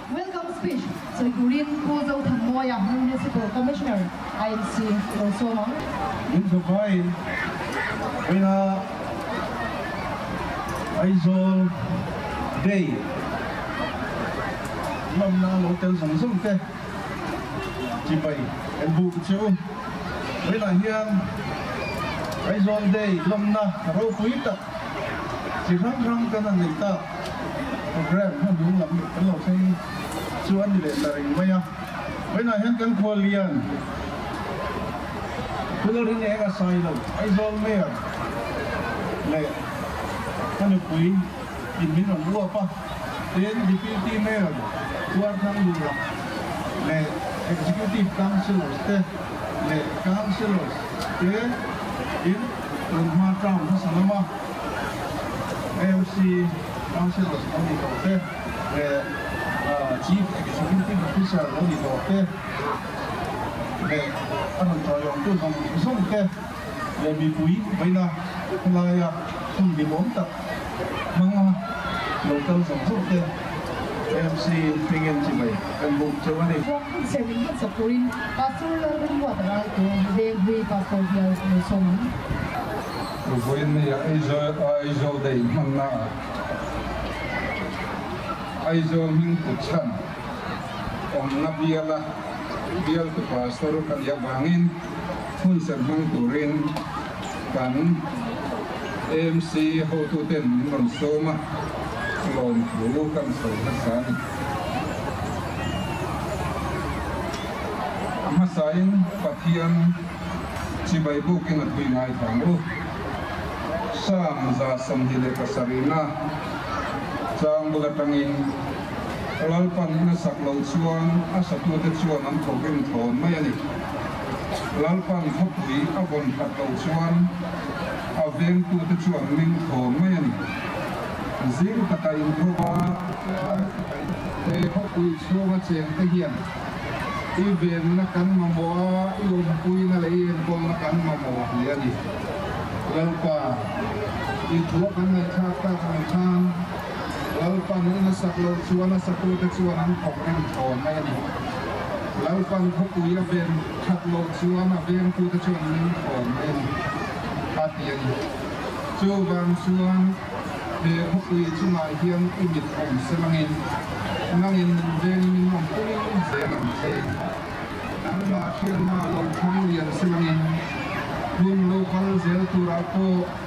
Welcome speech sawi turin Pu Zothanmawia, Municipal Commissioner, IMC lo sawm ang. Min chawpai vawiina Aizawl Day lawmna lo tel zawng zawng te chibai kan buk che u. Vawiinah hian Aizawl Day lawmna ropui tak chi hrang hrang kan han neih tak program hmanung lam kan lo thleng chu a ni leh ta reng mai a. Vawiinah hian kan khuallian Pu Lalrineng a sawi lo, Aizawl Mayor leh ka nupui in min rawn uap a, tin Deputy Mayor Tuarthang Lura leh Executive Councillors te leh Councillors te in tun hma term hmasa lama AMC Councillors lo ni tawh te leh Chief Executive Officer lo ni tawh te leh a rawn tawiawmtu zawng zawng te leh mipui vawiina khawlaia hun hlimawm tak hmanga lo kal zawng zawng te AMC hmingin chibai kan buk cheu a ni. Ruang hun ser min hmansak turin Pastor Lalremruata Raltu Venghlui Pastor bial lo sawm ang. Vawiin Aizawl Day hmannaah Aizawl hming put chhan awmna biala bialtu pastor ka nih avangin hun serh hmang turin kan AMC hotuten min rawn sawm a, lawmthu kan sawi hmasa a ni. A hmasain Pathian chibai bukin a thui ngai thang u. Psalm 127-na chang bul atangin Lalpan in a sak loh chuan a satute chuan an thawk rim thawn mai a ni. Lalpan khawpui a vawn that loh chuan a vengtute chuan ming thawn mai a ni. Zing taka intho a, he khawpui chhunga chengte hian i venna kan mamawh a, i awmpuina leh i enkawlna kan mamawh hle a ni. Lalpa, i thua kan ngaihthlak tak ang khan Lalpan in a sak loh chuan a satute chuan an thawk rem thawn mai a ni. Lalpan khawpui a ven that loh chuan a vengtute chuan min thawn mai a ni, a ti a ni. Chuvang chuan he khawpui chungah hian i mit awm se langin, nangin min vengin min awmpui zel ang che. Nangmah hriatna lo thang lian se langin, hun lo kal zel turah pawh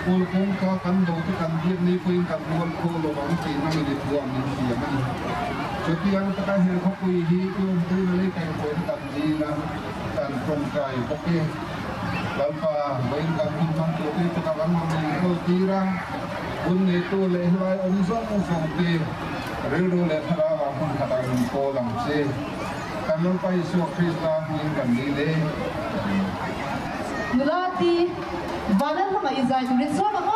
Kawl kawngka kan do te kan biak nei pawhin kan rual kho lo ang tih nangin i thuah min thiam a ni. Chutiang taka he khawpui hi i awmpuina lei kaihhruaina kan dil a, kan tawngtai bawk e. Lalpa, vawiin kan hun hmang tur te chu ka van rawn inkawl tir a, hun neitu leh helai awm zawng zawng te rilru leh thlarau ah hmun khatah min kawl ang che. Kan Lalpa Isua Krista hmingin kan dil e. Nula ti Vanlalhmanga i zai turin sawm ang aw.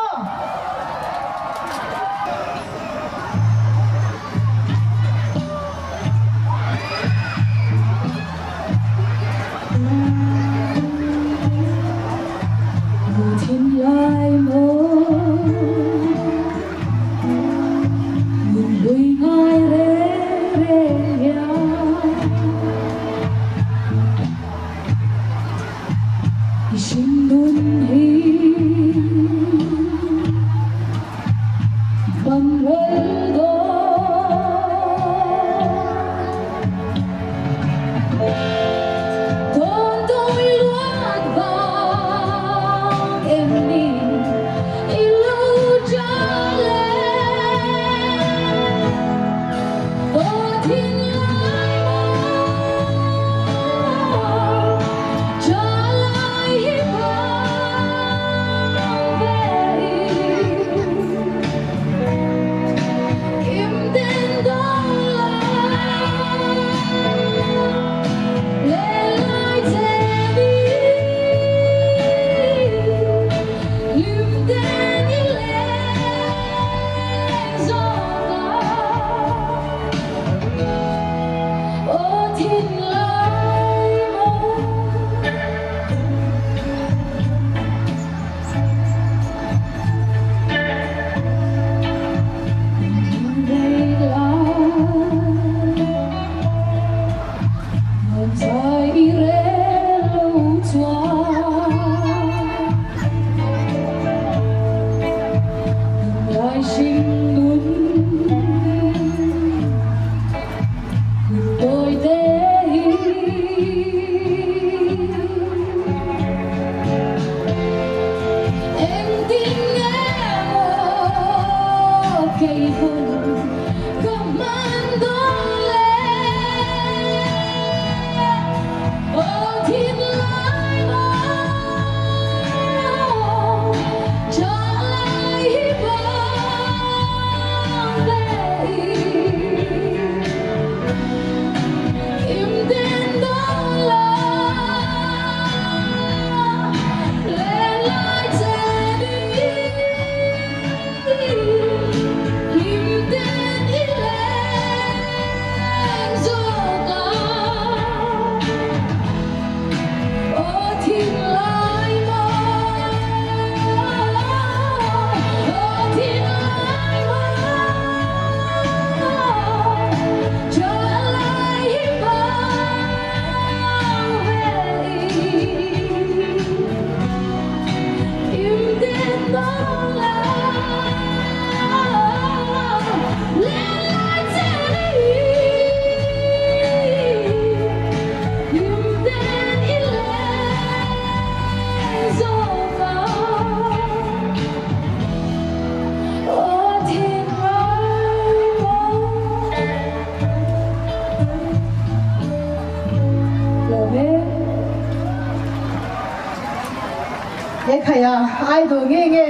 He khaia idol nge nge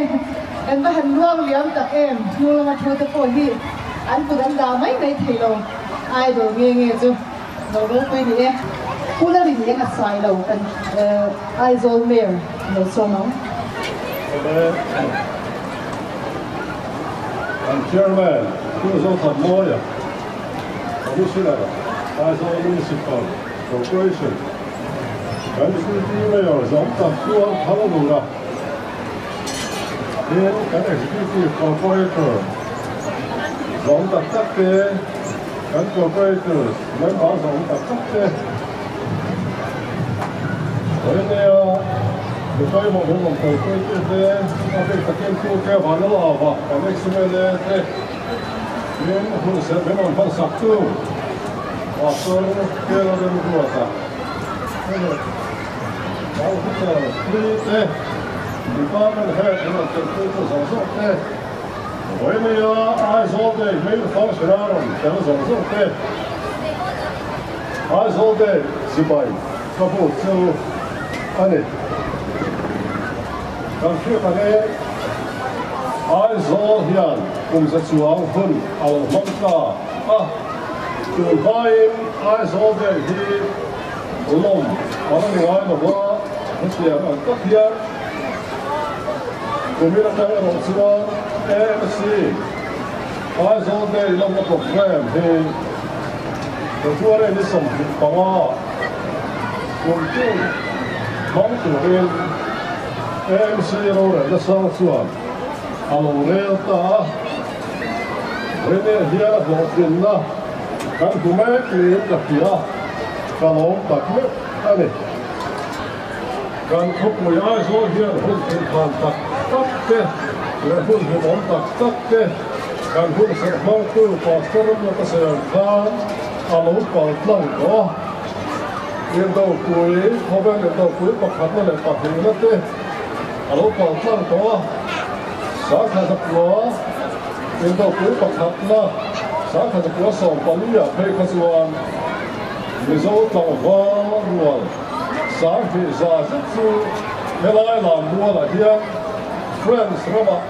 kan va han luang liam tak em hnung lama thu te pawh hi an kut an dah mai mai thei lo idol nge nge chu lo ropui ni e Pu Lalin eng a sai lo kan Aizawl Mayor lo sawm ang. Kan Chairman Pu Zothanmawia, Commissioner, Aizawl Municipal Corporation, kan City Mayor zawng tak chuan thal lura tin kan Executive Corporator zawng tak tak te, kan Corporators member zawng tak tak te, Vawinia mipawimawh min rawn kalpui tu te, a bik takin Pu Ke Vanlalava kan ex-MLA te min hun serh min rawn hman sak tu Pastor Ke Lalremruata te leh Officer Hlui te, Department Head min rawn kalpui tu zawng zawng te, Vawinia Aizawl Day main function a rawn tel zawng zawng te, Aizawl Day chibai ka hmuh chu a ni. Kan hriat angin Aizawl hian kum za chuang hun a lo hmang ta a, tun hmain Aizawl Day hi lawm a la ni ngai lo va, hetiang ang tak hian kumin atang erawh chuan AMC Aizawl Day lawmna programme hi February ni 25 kum tin hmang turin AMC rorelna sang chuan a lo rel ta a, Rene hian a hlawhtlinna kan hmu mek niin ka hria, ka lawm tak meuh a ni. Kan khawpui Aizawl hian hun thilthan tak tak te leh hun hlimawm tak tak te kan hun serh hmangtu Pastor Ramlata Sayan khan a lo pal tlang tawh a. Indopui, khawvel indopui pakhatna leh pahnihna te a lo pal tlang tawh a. Sangha zakua indopui pakhatna, sangha zakua 14 ah phei kha chuan Mizo tlangval rual 20,000 zet chu helai lam mualah hian France ramah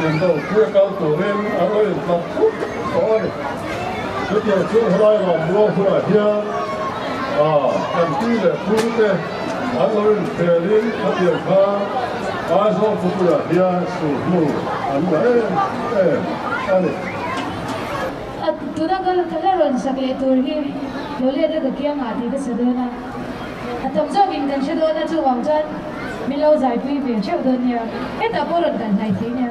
indopui a kal turin an lo intlar thup tawh a ni. Chutiang chuan helai lam mual hunah hian kan pi leh pu te an lo inphelin khatiang khan Aizawl khawpuiah hian sulhnu an la em em a ni. A tuna ka hla rawn sak leh tur hi lo let a ka kiangah tih ka sa dawn a, a tam zawkin kan hre dawn a, chuvang chuan min lo zaipui ve theuh dawn nia, hetah pawh rawn kalh hnai thei nia.